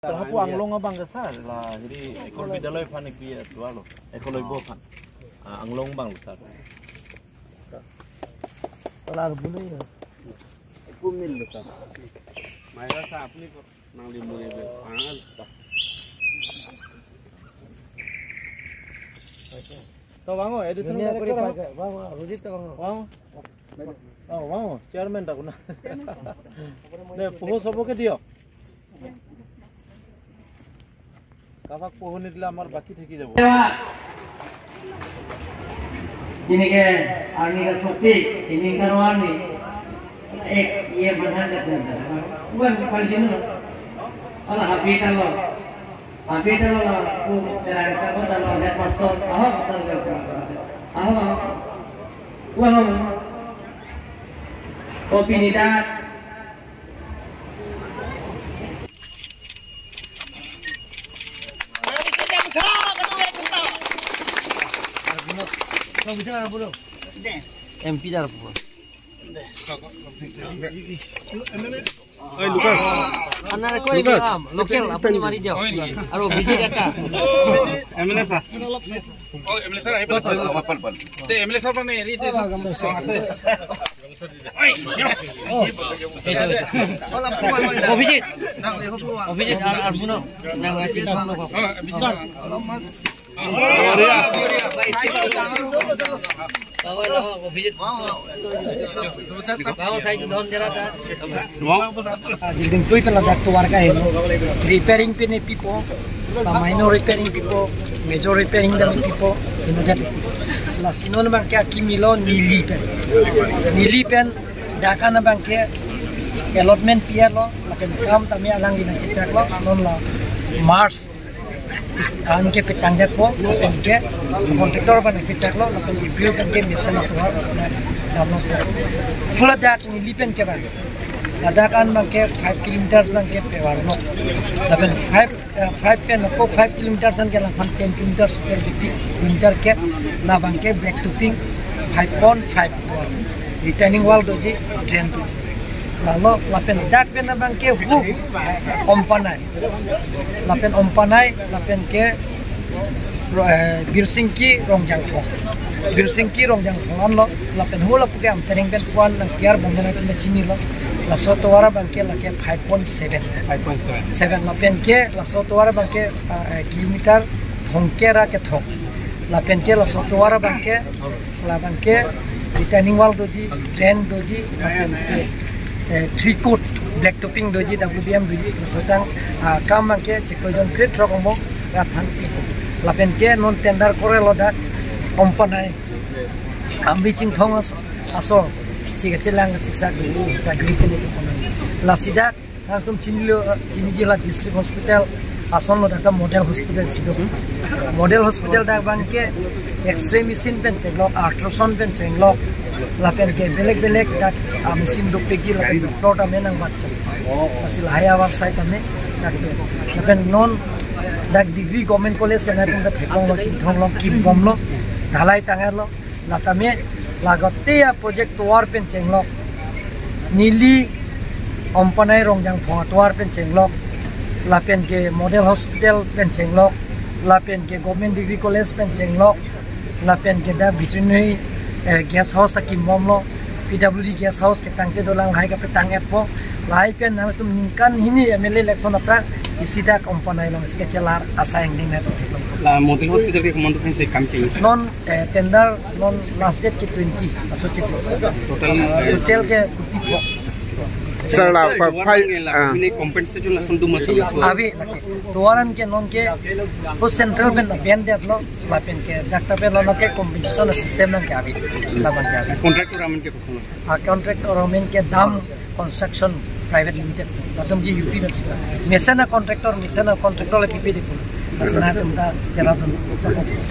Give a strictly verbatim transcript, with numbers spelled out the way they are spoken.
Sir, hapu Anglong abang ke sir, la, jadi ekol bidyaloi aphan ki atuar lo, ekol loibo aphan. Ah, Anglong abang lo sir. Tolar bule ya. Eku mil lo sir. Maira sa apni ko nang di mule be. Angal ta. To vango, additional Ini aku director dipakai, vango. Vango, Rojit to vango. Vango. Oh, vango, chairman ta kuna. Ne, pungo sobo ke dio. Kabak pohon idla amar baki theki jabo. Ini ke arni ka sopi, ini ka arni. Ex, iye madhan ka pun ta. Wan pal jinu. Ala happy ta lo. Happy ta lo la, ku terang sa ko ta lo headmaster. Aho, ta lo. Aho. Wan. Kopi ni da. M P dar po. Oi, Lucas. Anna ko Lucas. Local, apuni mari jao. Aro visit aka. M L A sir. Oh, M L A sir, ahi. Te M L A sir pa ne ri te. Abhijit. Abhijit, ar, ar buno. Nang ati. Oh, Abhijit. Abhijit. Building tui pela dak tovar ka helo. Repairing pen pipo. La minor repairing pipo, major repairing dam pipo, ino det. Lasi non abang ke akimi lo neli pen. Neli pen dak an abang ke allotment pi-et lo, lapen kam tame alangli nangchechak lo, non la March an ke petang det po, lapen ke contractor abang nangchechak lo, lapen April an ke mesen atovar dam lo. Hala dak neli pen ke abang. Ladak an abang ke five kilometers abang ke pevar lo. Lapen five, eh, five pen ko five kilometers an ke laphan ten kilometers ke, fifty kilometer ke, labang ke black topping five point five. Retaining wall doji, drain doji. Lalo lapen dak pen abang ke hu Ompanai. Lapen Ompanai, lapen ke, eh, Birsingki Rongjangphong. Birsingki Rongjangphong an lo, lapen hu lapu ke Amtereng pen kuan nang tiar bom na kina chini lo. Laso tovar abang ke lake five point seven. Five point seven. Seven lapen ke laso tovar abang ke, eh, kilometer thomkep ra kethom. Lapen ke laso tovar abang ke, labang ke retaining wall doji, drain doji, lapen ke, eh, three coat, black topping doji, W B M doji, laso tang, ah, kam abang ke chiklo jon kre throk ongmo rat than. Lapen ke non tender kore lo dak Ompanai. Ambi Chingthong as-, aso, si kachelang siksa guru, ka guru kene chepon. Lasi dak, nangtum chinilo, chiniji la district hospital, ason lo dak model hospital si do. Model hospital dak abang ke X-ray machine pen chenglok, ultrasound pen chenglok, lapen ke belek belek dak, ah, machine dopik ke lapen doctor tame nangbat cheng. Lasi lahai avar sai tame dak do. Lapen non dak Degree Government College ke nangtum ta theklong lo, Chingthong lo, kimbom lo, dhalai tang-et lo. Latame lagote a project tovar pen chenglok. Neli Ompanai Rongjangphong atovar pen chenglok. Lapen ke Model Hospital pen chenglok. Lapen ke Government Degree College pen chenglok. Lapen ke dak veterinary, eh, guest house ta kimbom lo. P W D guest house ke tangte dolang, lahai kapetang-et po. Lahai pen nangtum ningkan hini M L A election aphrang isi dak Ompanai along isi kachelar asai angdeng nangtum theklong. La Model Hospital ke komantu khan se kam chenglo? Non, eh, tender non last date ke twenty, aso chiklo. Total, eh, total ke kuti pho. Sir, la, eh, fa-, tovar five, ke la, ah, ini compensation langsung tu masuk. Ave lake. Tovar an ke non ke, o central pen pen det lo, lapen ke dak ta pen lo ke compensation system nang ke ave. Labang ke ave. Contractor amen ke kosonlo? A contractor amen ke Dam Construction Private Limited. Latum ke U P na sila. Mesen a-contractor, mesen a-contractor le P P D pun. Asna tum ta chera tum.